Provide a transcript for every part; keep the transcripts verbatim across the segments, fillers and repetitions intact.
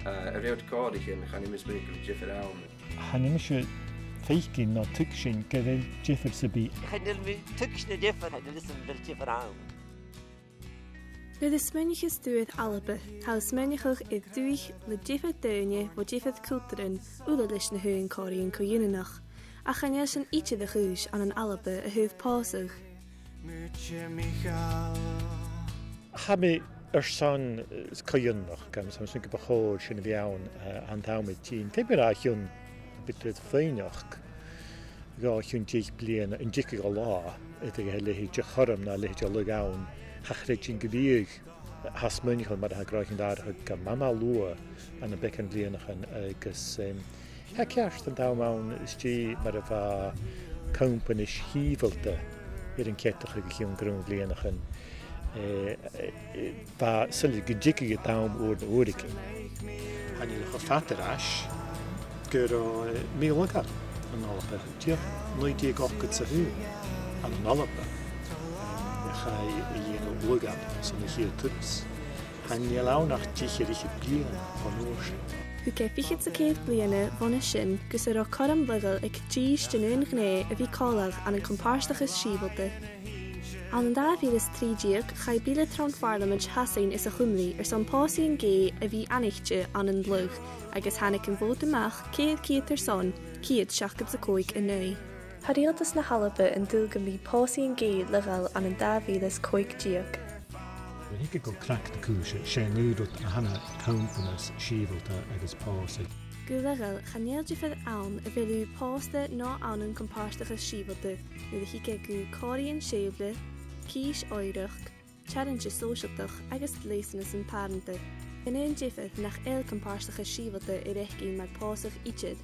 A rèir còraichean, chan eil mi a' smaoineachadh gu bheil diofar ann. Chan eil mise a' faicinn no a' tuigsinn gu bheil diofar sam bith. Chan eil mi a' tuigsinn diofar, chan eil fhios agam gu bheil diofar ann. Nuair a smaoinicheas tu air Alba, tha thu a' smaoineachadh air dùthaich le diofar daoine bho dhiofar chultaran, uile leis na h-aon chòraichean co-ionannach. Ach chan eil sin idir a' cùis ann an Alba a thaobh pòsadh. Tha mi airson, eh, co-ionannachd, agus tha mi a' smaoineachadh gum bu chòir sin a bhith ann, eh, an t-àm a tha sinn. Feumaidh mi ràdh, o chionn, bidh tu air faighneachd, o chionn deich bliadhna, an dèidh gu làidir, a leithid de chothrom no a leithid de lagh ann, cha chreid sinn gu bheil, tha smaoineachadh mar a tha gnothaichean-làidir gam mamail luath ann am beagan bhliadhnaichean agus, em, tha e ceart an t-àm ann, is dòcha mar a bha companaich shìobhalta air an ceadachadh o chionn grunn bhliadhnaichean, eh, eh, bha soilleir gun tigeadh an t-àm uair no uaireigin. Chan eil e cho fada air ais gun robh, eh, mì-laghail ann an Alba, dìreach naoi deug ochdad 's a h-aon ann an Alba, eh, a chaidh a dhèanamh laghail son a' chiad turas. Chan eil ann ach deich air fhichead bliadhna bhon uair sin. Thug e fichead 's a ceithir bliadhna bhon a sin gus an robh cothrom laghail aig dithis den aon ghnè a bhith còmhla ann an com-pàirteachas sìobhalta. Ann an dà mhìle 's a trì deug, chaidh Bille tron Phàrlamaid Shasainn is a' Chuimrigh airson pòsaidh nan gay a bhith aithnichte ann an lagh, agus thàinig am bhòt a-mach ceithir ceud airson, ceud seachdad 's a còig an aghaidh. Tha Riaghaltas na h-Alba an dùil gum bi pòsaidh nan gay laghail ann an dà mhìle 's a còig deug. Nuair a thig gu craic na cùise, 's e an aon rud a th' ann, companaich sìobhalta agus pòsadh. Gu laghail, chan eil diofar ann a bheil thu pòsta no ann an com-pàirteachas sìobhalta, nuair a thig e gu còraichean sèimh, cìs oighreachd, tarraingeas sòisealta agus dleastanasan pàranta. An aon diofar nach eil com-pàirteachas sìobhalta air fhaicinn mar phòsadh idir.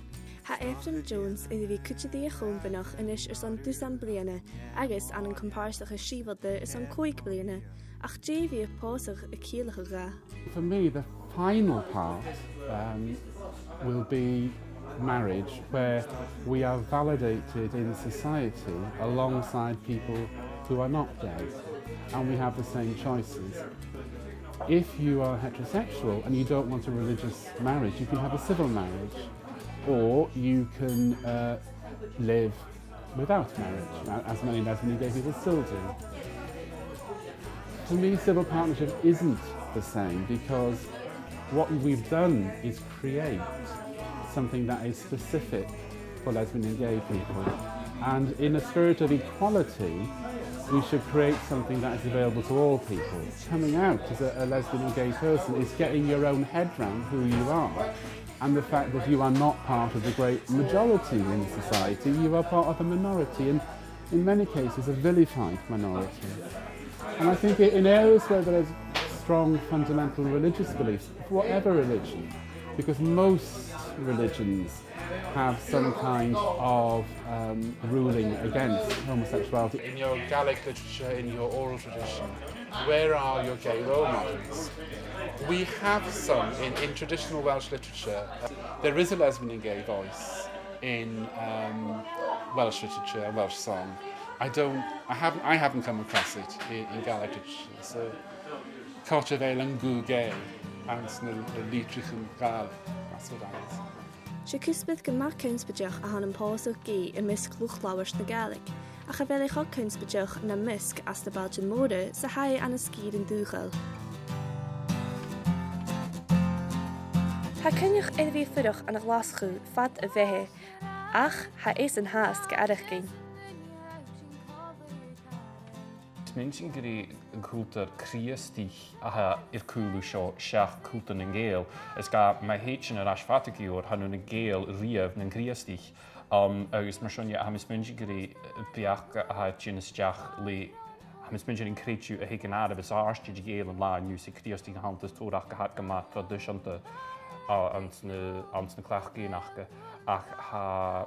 Tha Ephraim Jones air a bhith cuide ri a' chompanaich a-nis airson dusan bliadhna agus ann an com-pàirteachas sìobhalta airson còig bliadhna, ach dè bhiodh pòsadh a' ciallachadh dha? For me, the final path, um, will be marriage, where we are validated in society alongside people who are not gay, and we have the same choices. If you are heterosexual and you don't want a religious marriage, you can have a civil marriage, or you can, uh, live without marriage, a-, as many lesbian and gay people still do. For me, civil partnership isn't the same, because what we've done is create something that is specific for lesbian and gay people. And in a spirit of equality, we should create something that is available to all people. Coming out as a, a lesbian or gay person is getting your own head round who you are and the fact that you are not part of the great majority in society, you are part of a minority, and in many cases a vilified minority. And I think i-, in areas where there is strong fundamental religious beliefs, whatever religion, because most religions have some kind of, um, ruling against homosexuality. In your Gaelic literature, in your oral tradition, where are your gay role models? We have some in, in traditional Welsh literature. There is a lesbian and gay voice in, um, Welsh literature and Welsh song. I don't, I haven't, I haven't come across it in, in Gaelic literature. So, càit a bheil an guth gay anns na, na litrichean Gàidhealach, that's what I would say. 'S e cuspair gu math connspaideach a th' ann am pòsadh gay am measg luchd-labhairt na Gàidhlig, ach a bheil e cho connspaideach nam measg às na bailtean mòra 's a tha e ann an sgìrean dùthchail? Tha Coinneach air a bhith a' fuireach ann an Glaschu fad a bheatha, ach tha esan fhathast ga fhaireachdainn. Smaoinich sinn gur e an cultar Crìosdaidh a tha air cùlaibh seo seach cultar nan Gàidheal, is ged a tha mi a' tuigsinn air ais fada gu leòr, chan eil na Gàidheil riamh nan Crìosdaidh. Um, agus mar sin, tha mi a' smaoineachadh gur e beachd a tha a' tighinn a-steach le, tha mi a' smaoineachadh an creideamh a thig an àireamh as àirde de Ghàidheil an latha an-diugh, 's e Crìosdaidh a th' annta, is tòrr aca a tha gu math traidiseanta, uh, anns na, anns na cleachdaidhean aca. Ach tha,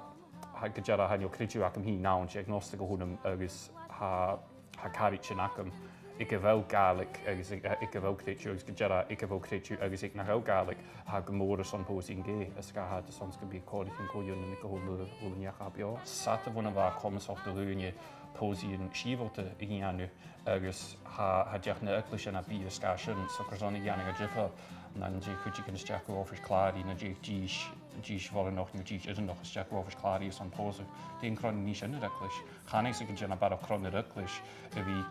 tha, gu dearbh, chan eil creideamh agam fhìn ann, 's e agnostic a th' annam, agus tha tha caraid sin agam, aig a bheil Gàidhlig agus aig, aig a bheil creideamh, agus gu dearbh aig a bheil creideamh agus aig nach eil Gàidhlig, tha gu mòr airson pòsadh nan Gàidheal, is tha iad airson 's gum bi còraichean co-ionann aig a h-uile, h-uile neach a tha beò. 'S fhada bhon a bha comas air do dhaoine pòsaidhean sìobhalta a dhèanamh, agus tha, tha dìreach na h-eaglaisean a' bìdh air sgàth sin, so carson a dhèanamh gu diofar nan deigheadh cuideigin a-steach gu oifis clàraidh, nan deigheadh dithis, dithis bhoireannach no dithis fhireannach a-steach gu oifis clàraidh airson pòsadh. Dè an cron a nì sin air eaglais? Chan eil fhios agam dè na b' fheàrr cron air eaglais a bhith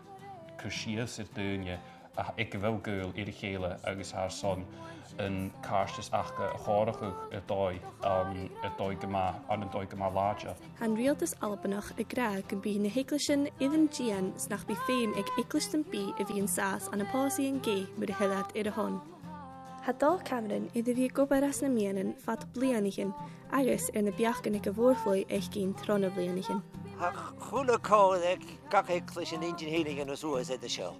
cur sìos air daoine a, aig a bheil gaol air a chèile agus tha airson an càirdeas aca a chomharrachadh air dòigh, um, air dòigh gu math, ann an dòigh gu math làidir. Tha an riaghaltas Albannach ag ràdh gum bi na h-eaglaisean air an dìon 's nach bi feum aig eaglais sam bith a bhith an sàs ann am pòsaidhean gay mura h-eil iad air a shon. Tha Dòmhnall Cameron air a bhith ag obair anns na meadhanan fad bhliadhnaichean agus air na beachdan aig a' mhòr-shluagh fhaicinn tro na bliadhnaichean. Tha a h-uile càil aig gach eaglais an inntinn fhèin a dhèanamh suas air a seo.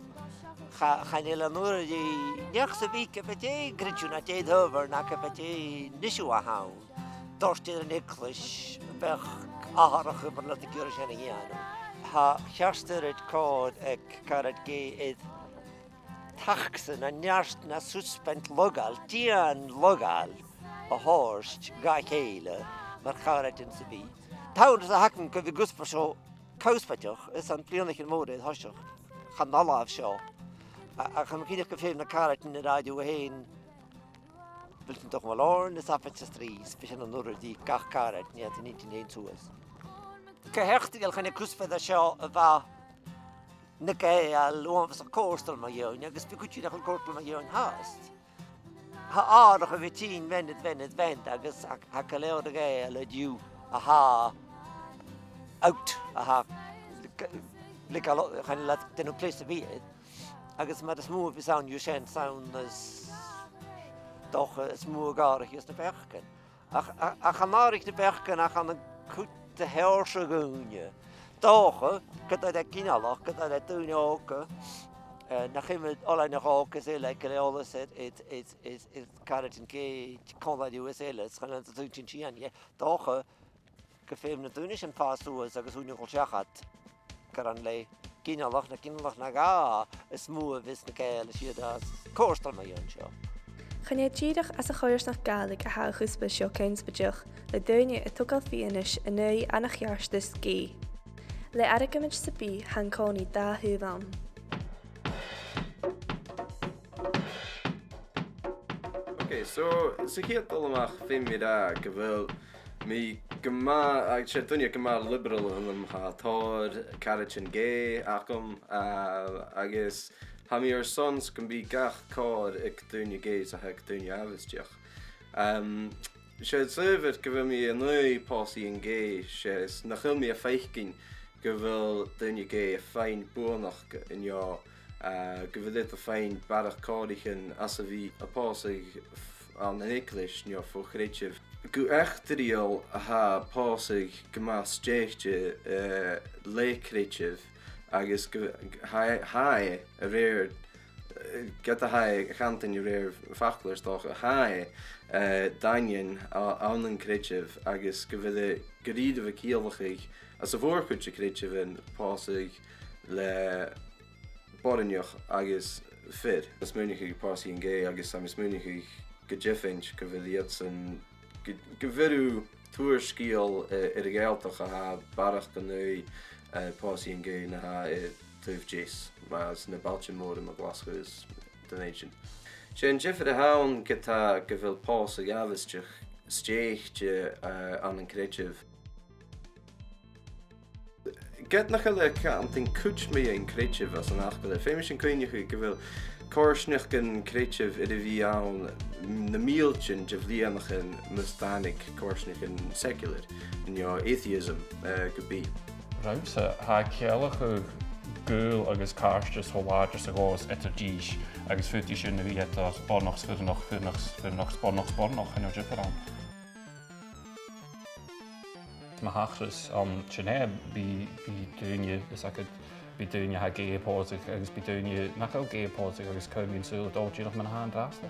Cha, chan eil an urra ri neach sam bith, ge b' e dè creideamh no dè dh'adhbhar no ge b' e dè an issue a th' ann, toirt air an eaglais beachd atharrachadh mar a leithid a' chùis sin a dhèanamh. Tha ceart gu leòr càil aig caraid gay air tax no neart no suspend laghail, dìon laghail a thoirt dha chèile mar charaidean sam bith. Tha mi a' smaoineachadh gu bheil an cuspair seo cuspair dìreach, is ann bliadhnaichean mòra air thoiseach, chan ann an làimh seo. A, a, tha mi cinnteach gum feum na caraidean air an rèidio fhèin, bidh sin a' dol gu làr na seachd fichead 's a trì, 's bidh sin an urra ri gach caraid, nì iad an inntinn fhèin suas. Gu h-eachdraidheil chan e cuspair a tha seo a bha na Gàidheil uabhasach cofhurtail mu dheidhinn, agus bidh cuid dhiubh cofhurtail mu dheidhinn fhathast. Tha atharrachadh a' tighinn, bhean air bhean air bhean, agus tha, tha gu leòr de Ghàidheil an-diugh a tha out, a tha, like, like, a lo-, chan eil iad a' dèanamh cleas sam bith. Agus mar as motha a bhios ann dhiubh sin, 's ann as dòcha as motha a dh'atharraicheas na beachdan. Ach, ach, ach chan atharraich na beachdan ach ann an cuid de sheòrsa dhaoine. 'S dòcha, gu bheil e ginealach, gu bheil e daoine òga, eh, nach iomain oileanaich òga is eile aig an eòlas air, air, air, air, air caraidean gay, còmhla riutha is eile, is chan eil iad a' tuigsinn sin, yeah. 'S dòcha gum feum na daoine sin fàs suas agus ùine a chur seachad, gur ann le ginealach no ginealach no dhà as motha a bhios na Gàidheil a' sireadh as cofhurtail mu dheidhinn seo. Chan e dìreach anns a' choimhearsnachd Ghàidhlig a tha a' chuspair seo connspaidseach le daoine a' togail fianais an aghaidh an-cheartais gay. Le argamaid sam bith, tha an-còmhnaidh dà thaobh ann. Ok, so, sa chiad dol a-mach, feumaidh mi ràdh gu bheil mi gu math, ach 's e duine gu math liberal a th' annam, tha tòrr caraidean gay agam, ah, agus tha mi airson 's gum bi gach càil aig daoine gay 's a tha aig daoine àbhaisteach. Ehm, 's e an t-adhbhar gu bheil mi an aghaidh pòsaidhean gay, 's e 's nach eil mi a' faicinn gu bheil daoine gay a' faighinn buannachd an seo, eh, gu bheil iad a' faighinn barrachd còraichean às a bhith a' pòsadh f-, ann an eaglais no fo chreideamh. Gu h-eachdraidheil tha pòsadh gu math stèidhichte, eh, le creideamh agus gu, tha, tha e a rèir, eh, ged a tha e a' cantainn a rèir faclair 's dòcha, tha e, eh, daingeann a, ann an creideamh agus gu bheil e gu dearbh a' ciallachadh anns a' mhòr-chuid de chreideamhan pòsadh le boireannach agus fir. Tha mi a' smaoineachadh pòsaidhean gay agus tha mi a' smaoineachadh gu deimhinne gu bheil iadsan, gu, gu bheil thu tuairisgeul, eh, air a' Ghàidhealtachd a tha barrachd an aghaidh, eh, pòsaidhean gay na tha air taobh deas, mas na bailtean mòra mu Ghlaschu is dhen fheadhainn sin. 'S e an diofar a th' ann ged a tha gu bheil pòsadh àbhaisteach stèidhichte, eh, ann an creideamh. Ged nach eil e a' cantainn cuid mu dheidhinn creideamh anns an fhacal air, feumaidh sinn cuimhneachadh gu bheil coimhearsnachdan creidimh air a bhith ann na mìltean de bhliadhnaichean mus tàinig coimhearsnachdan secular, no atheism, eh, gu bith. Rium-sa, tha e a' ciallachadh gaol agus càirdeas cho làidir 's a ghabhas eadar dithis, agus faodaidh sin a bhith eadar boireannach 's fireannach, fireannach 's, fireannach 's boireannach 's boireannach, chan eil diofar ann. Mo thachras, um, sin e, bidh, bidh daoine, is agad, bidh daoine a tha gay a' pòsadh, agus bidh daoine nach eil gay a' pòsadh, agus cuiridh mi an saoghal a' dol dìreach mar a tha e an-dràsta.